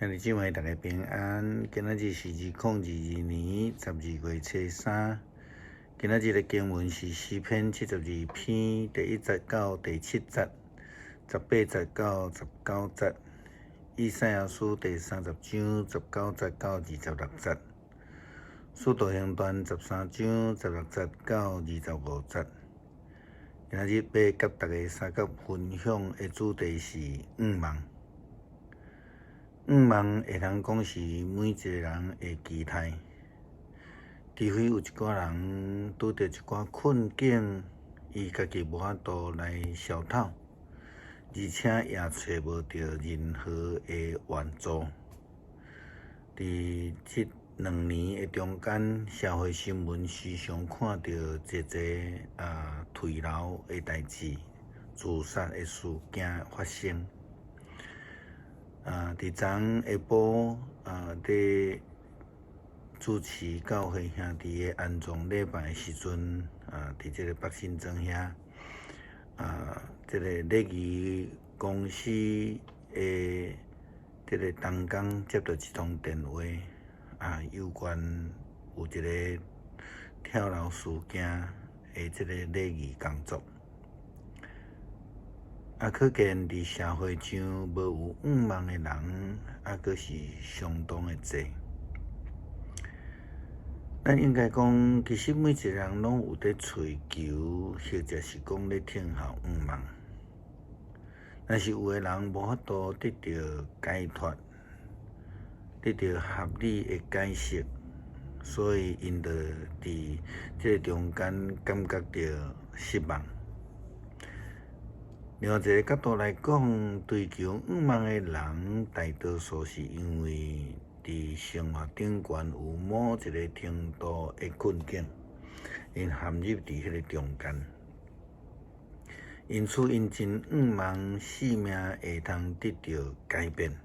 兄弟姊妹，大家平安。今仔日是2022年12月初三。今仔日的經文是詩篇72篇第1節到第7節，18節到19節。以賽亞書第30章19節到26節。使徒行傳13章16節到25節。今仔日欲佮大家相佮分享的主題是向望。向望會通講是每一個人的期待，除非有一寡人拄著一寡困境，伊家己無法度來消透，而且也揣無著任何的援助。佇這2年的中間，社會新聞時常看著濟濟墜樓的代誌、自殺的事件發生。佇昨昏下晡佇主持教會兄弟的安葬禮拜的時陣，佇這个北新莊遐，這个禮儀公司的這个同工接著一通電話，有關有一个跳樓事件的這个禮儀工作。可見佇社會上無有向望的人，猶閣是相當的濟。咱應該講，其實每一個人攏有佇揣求，或者是講咧等候向望。但是有的人無法度得著解脫，得著合理的解釋，所以𪜶就佇這个中間感覺著失望。另外一个角度來講，追求向望的人，大多數是因為佇生活頂懸有某一个程度的困境，𪜶陷入佇彼个中間，因此𪜶真向望生命會通得著改變。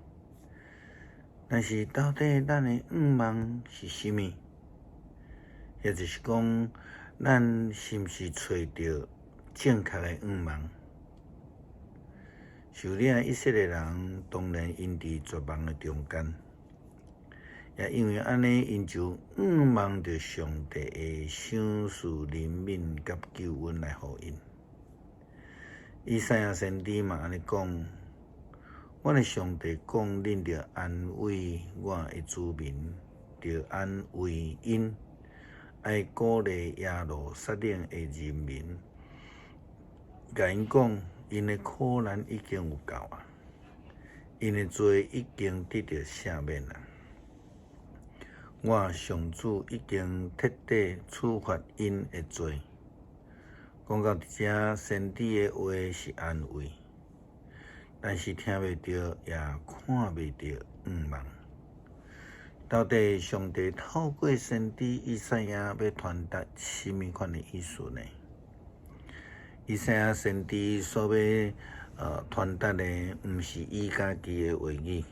但是到底咱的向望是啥物？也就是講，咱是毋是揣著正確的向望？受領以色列人當然𪜶佇絕望的中間，也因為按呢，𪜶就向望著上帝會賞賜憐憫佮救恩來予𪜶。以賽亞先知嘛按呢講：阮的上帝講，恁著安慰我的子民，著安慰𪜶，愛鼓勵耶路撒冷的人民，共𪜶講，𪜶的苦難已經有夠啊，𪜶的罪已經得著赦免啊。我上主已經徹底處罰𪜶的罪。講到佇遮，先知的話是安慰，但是聽袂著，也看袂著向望。到底上帝透過先知以賽亞欲傳達啥物款的意思呢？以賽亞先知所欲傳達的，毋是伊家己的話語，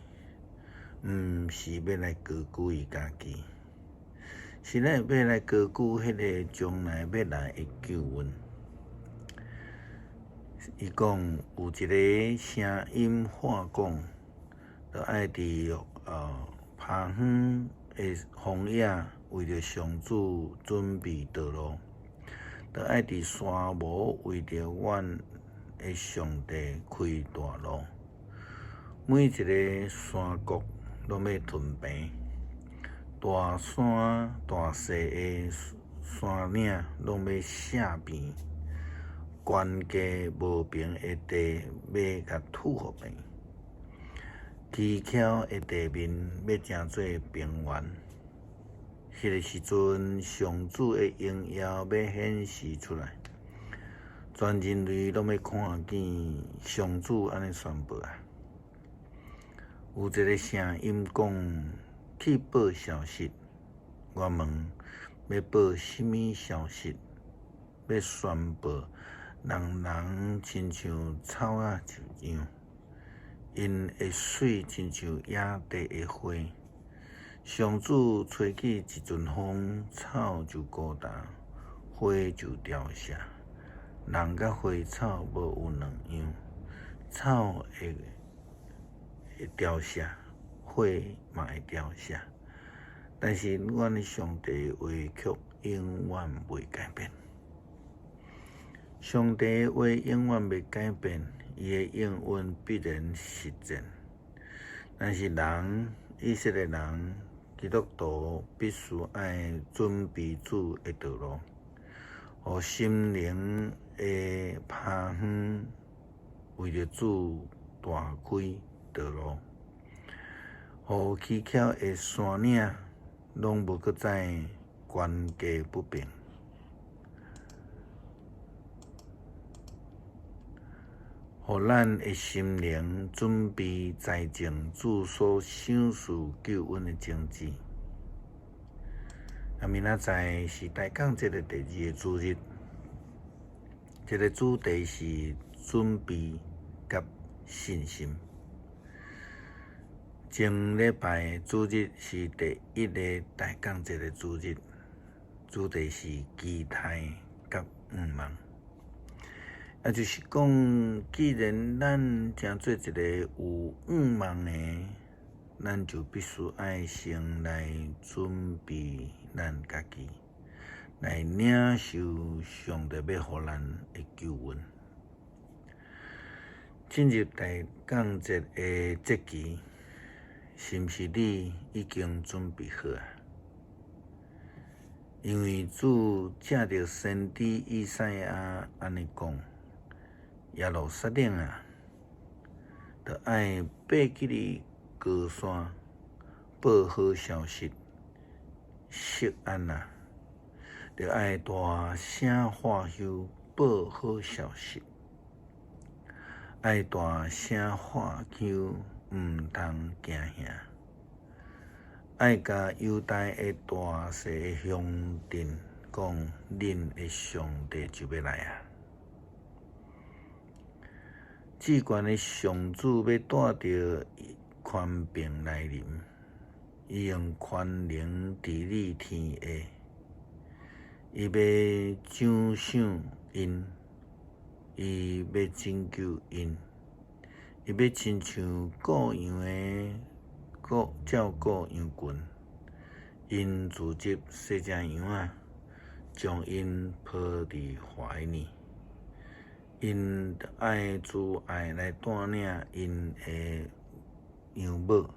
毋是欲來高舉伊家己，是咧欲來高舉彼个將來欲來的救恩。伊講有一个聲音喊講，著愛佇拍遠的荒野，為著上主準備道路。著愛佇沙漠為著阮的上帝開大路，每一个山谷攏欲吞平，大山大細的山嶺攏欲卸平，懸低無平的地欲共吐予平，起蹺的地面欲成做平原。彼个時陣，上主的榮耀欲顯示出來，全人類攏欲看見上主按呢宣布啊！有一个聲音講：去報消息。我問：欲報啥物消息？欲宣布，人人親像草仔一樣，𪜶的媠親像野地的花。上主吹起一陣風，草就枯乾，花就凋謝。人佮花草無有兩樣，草會凋謝，花火嘛會凋謝，但是阮的上帝話卻永遠袂改變。上帝話永遠袂改變，伊的應允必然實現。但是人，以色列人，基督徒必須愛準備主的道路，予心靈的拍園為著主大開道路，予蹊蹺的山嶺攏無閣再懸低不平。予咱的心靈準備栽種主所賞賜救恩的種子。啊，明仔載是大降節的第二个主日，這个主題是準備佮信心。前禮拜主日是第一个大降節的主日，主題是期待佮向望。也就是講，既然咱成做一个有向望的，咱就必須愛先來準備咱家己，來領受上帝欲予咱的救恩。進入大降節的節期，是毋是你已經準備好啊？因為主藉著先知以賽亞按呢講：耶路撒冷啊，著愛爬起去高山，報好消息；錫安啊，著愛大聲喝唏，報好消息。愛大聲喝唏，毋通驚嚇。愛共猶大的大細的鄉鎮講，恁的上帝就欲來啊！至懸的上主欲帶著權柄來臨，伊用權能治理天下，伊欲獎賞𪜶，伊欲拯救𪜶，伊欲親像顧羊的顧照顧羊群，𪜶聚集細隻羊仔，將𪜶抱佇懷裡，𪜶愛慈愛來帶領𪜶的羊母。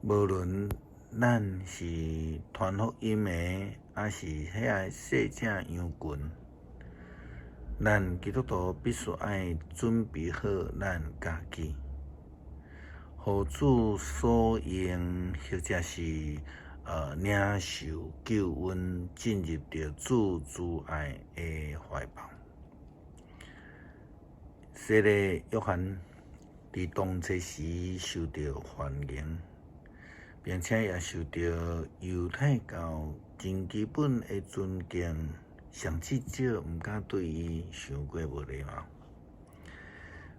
無論咱是傳福音的，抑是遐細隻羊群，咱基督徒必須愛準備好咱家己，予主所用，或者是領受救恩，進入著主慈愛的懷抱。洗禮約翰佇當初時受著歡迎，並且也受著猶太教真基本的尊敬，上至少毋敢對伊傷過無禮貌。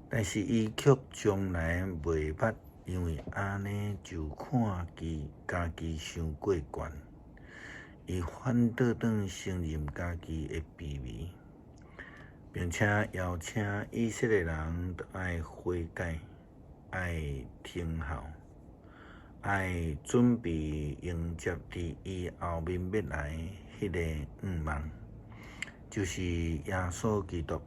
但是伊卻從來袂捌因為按呢就看伊家己傷過懸，伊反倒轉承認家己的卑微，並且邀請以色列人著愛悔改、愛聽候、愛準備迎接佇伊後面欲來彼个向望，就是耶穌基督。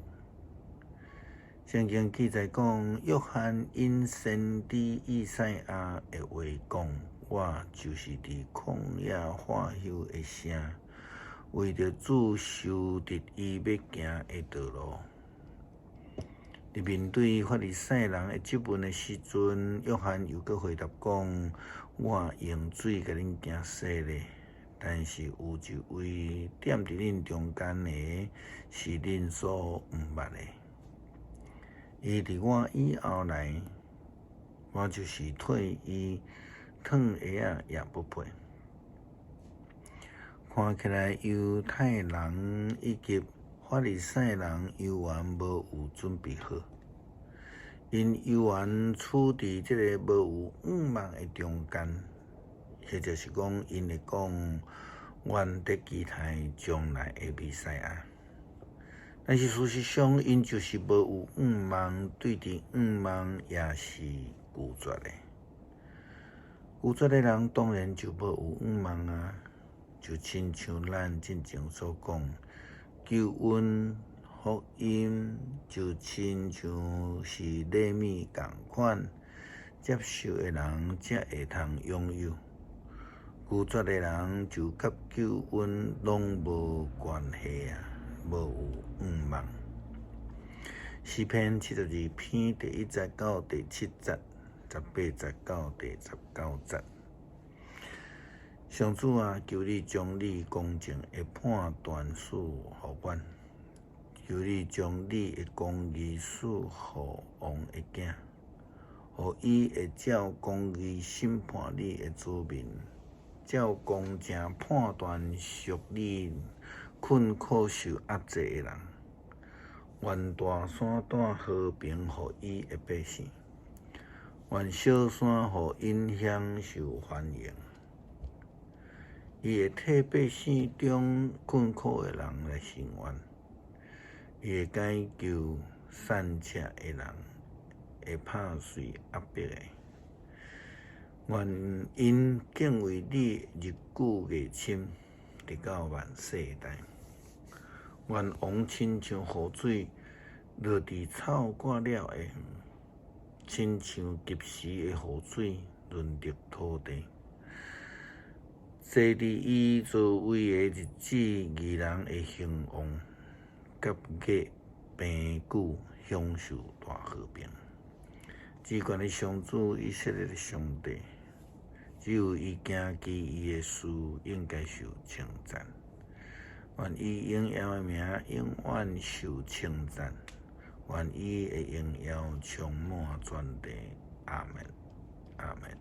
聖經記載講，約翰因先知以賽亞的話講：我就是佇曠野喝唏的聲，為著主修直伊欲行的道路。佇面對法利賽人的質問的時陣，約翰又閣回答講：我用水共恁行洗禮，但是有一位踮佇恁中間的，是恁所毋捌的。伊佇我以後來，我就是替伊脫鞋仔也不配。看起來猶太人以及法利賽人猶原無有準備好，𪜶猶原處佇這个無有向望的中間，或者是講𪜶會講，阮佇期待將來的彌賽亞。但是事實上，𪜶就是無有向望，對佇向望也是拒絕的。拒絕的人當然就無有向望啊！就親像咱進前所講，救恩福音就親像是禮物仝款，接受的人才會通擁有。拒絕的人就佮救恩攏無關係啊，無有向望。詩篇72篇第1節到第7節，18節到第19節。上主啊，求你將你公正的判斷賜予阮，求你將你的公義賜予王的囝，予伊會照公義審判你的子民，照公正判斷屬你困苦受壓制的人。願大山帶和平予伊的百姓，願小山予𪜶享受繁榮。伊會替百姓中困苦的人來伸冤，伊會解救散赤的人，會拍碎壓迫的。願𪜶敬畏你日久月深，直到萬世代。願王親像雨水落佇草割了的園，親像及時的雨水潤澤土地。坐佇伊座位的日子，義人會興旺，甲月平久享受大和平。至懸的上主，以色列的上帝，只有伊行奇異的事，應該受稱讚。願伊榮耀的名永遠受稱讚，願伊的榮耀充滿全地。阿們，阿們。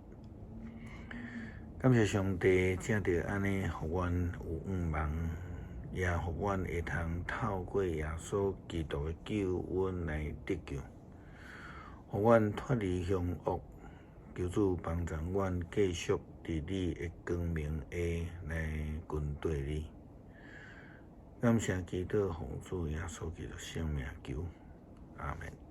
感謝上帝，藉著按呢，予阮有向望，也予阮會通透過耶穌基督的救恩來得救，予阮脫離兇惡。求主幫助阮繼續佇你的光明下來跟綴你。感謝基督，奉主耶穌基督聖名求，阿們。